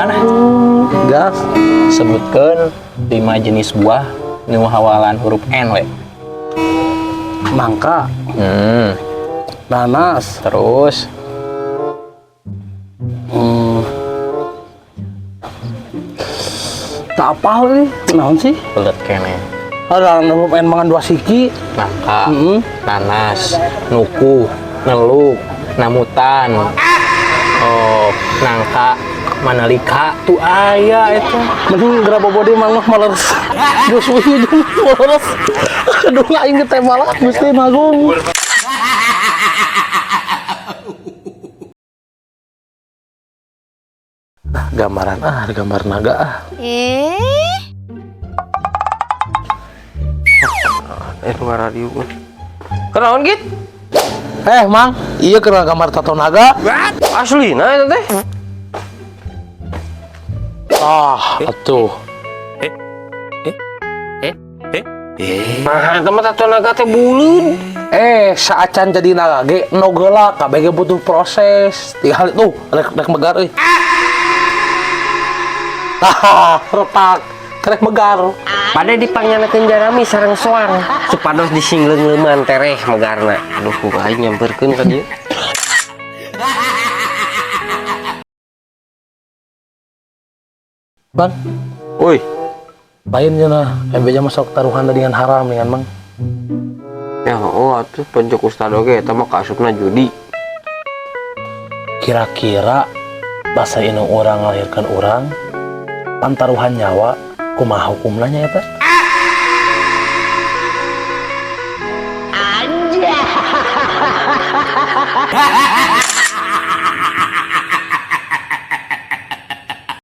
Tebak-tebakan ah. Gas. Sebutkeun 5 jenis buah nu hawalan huruf N we. Mangka, nanas, Terus Tak apa euy, naon sih? Belet keneh. Ada huruf N mangan dua siki. Nangka, nanas, nuku, neluk, namutan. Oh, nangka, manalika tuh aya eta. Mending geura bobodi mang mah maleres. Geus euy jeung maleres. Aduh, aing ge teh malah Gusti Agung. Ah, gambaran ah, gambar naga ah. Eh? Eh, nu radio. Kenaon git? Eh, Mang, iya kena gambar tato naga. Aslina eta teh. Ah, atuh. Nah, eta mah tato naga teh buleud. Eh, saacan jadi naga ge no geula kabeh ge butuh proses. Tinggal tuh rek rek megar euy. Ah, retak. Rek megar. Pada dipangyanakeun jarami sareng soang supados disingleung-leuman tereh megarna. Aduh, ku aing nyamperkeun ka dieu. Bang, Woi, lain cenah MB masuk taruhan dengan haram dengan Mang. Ya oh atuh pencok ustad oge eta mah kaasupna judi. Kira-kira bahasa indung orang ngalahirkan orang pantaruhan nyawa kumaha hukumna nya eta?